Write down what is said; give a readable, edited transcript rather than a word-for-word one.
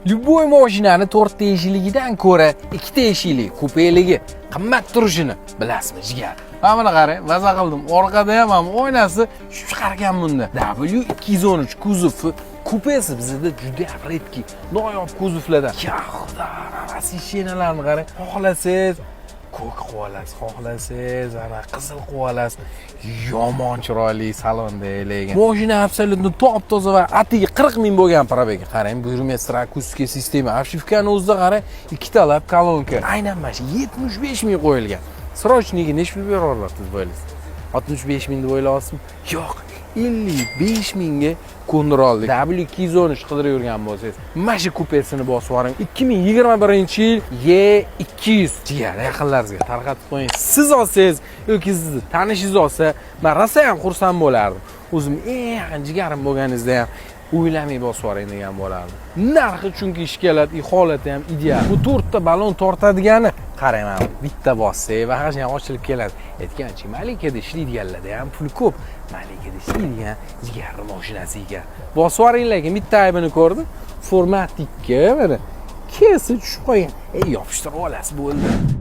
Любой mashinani to'rtta eshikligidan ko'ra ikkita eshikli kupeligi qimmat turishini bilasizmi, jigar? Mana buni qarang, maza qildim. Orqada ham ham oynasi tushib chiqarkan bunda. W213 kuzovi kupesi bizda juda редкий, noyob kuzovlardan. Ya Xudo, освещения larni qarang. Xohlasangiz ko'k qilib olasiz, xohlasangiz ana qizil qilib olasiz. Yomon chiroyli salonda, lekin mashina абсолютно top toza va atigi 40 ming bo'lgan пробег i. Qarang, Burmester akustika sistema, обшивка ni o'zida qarang, ikkitalab kolonka. Aynan mana shu 75 ming qo'yilgan. Срочный ga nechi pul bera oladi deb o'ylaysiz? 65 ming deb o'ylayapsizmi? Yo'q, 55 mingga ko'ndira oldik. W213 qidirib yurgan bo'lsangiz, mana shu kupesini bosib yuboring. 2021 yil E200. Jigar, yaqinlaringizga tarqatib qo'ying. Siz olsangiz yoki sizni tanishingiz olsa, man rosa ham xursand bo'lardim. O'zim eng yaqin jigarim bo'lganingizda ham o'ylamay bosib yuboring degan bo'lardim. Narxi chunki ish keladi, holati ham ideal. Bu to'rtta balon tortadigani qarang, mana bitta bossak, bagaj ham ochilib keladi. Aytgancha, Malikada ishlaydiganlarda ham pul ko'p. Malikada ishlaydigan jigarni mashinasi ekan. Bosib yuboring, lekin bitta aybini ko'rdim. 4MATICka mana kesib tushib qolgan. Ey, yopishtirib olasiz, bo'ldi.